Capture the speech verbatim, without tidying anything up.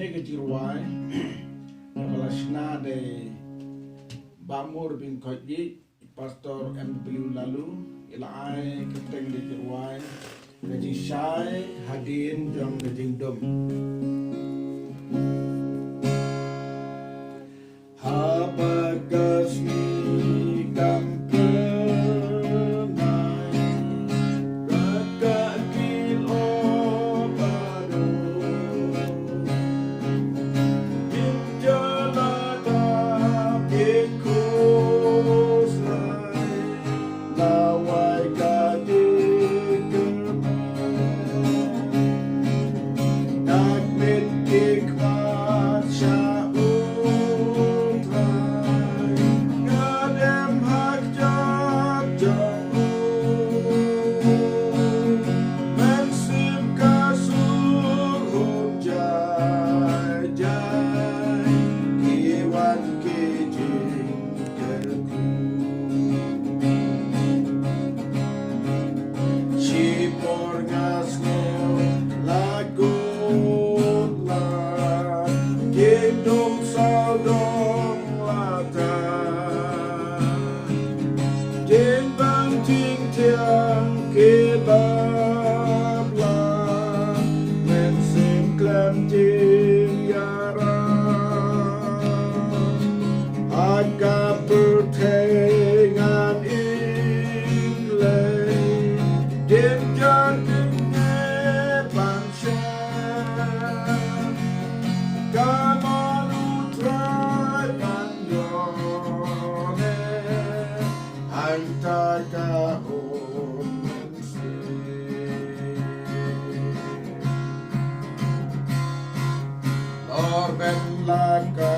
Ka jingrwai kaba la shna da i Bah Mur Bingkhoit, i Pastor M W Laloo, i la ai kyrteng da ka jingrwai Ka Jingshai Hadien Jong Ka Jingdum. Haba ka sngi kam pynai, ka kil o baroh, kin jala dap ki khuslai, lawai ka jingkyrmen. Dak mit ki khmat sha U Trai, nga dem ha kjat jong u. Mynsiem ka sur hoh jai jai, ki wan ki jing Shipor nga sngew la kut la, ki dong sawdong la tang. Jingpang jingthiang ki bapla, mynsiem khlem jingïarap. Ha ka pyrthei ngan ïng lei, dien jar kynñe ban shem. Ka mon U Trai ban ïoh ne, hangta ka hun mynsiem. Lor ben la ka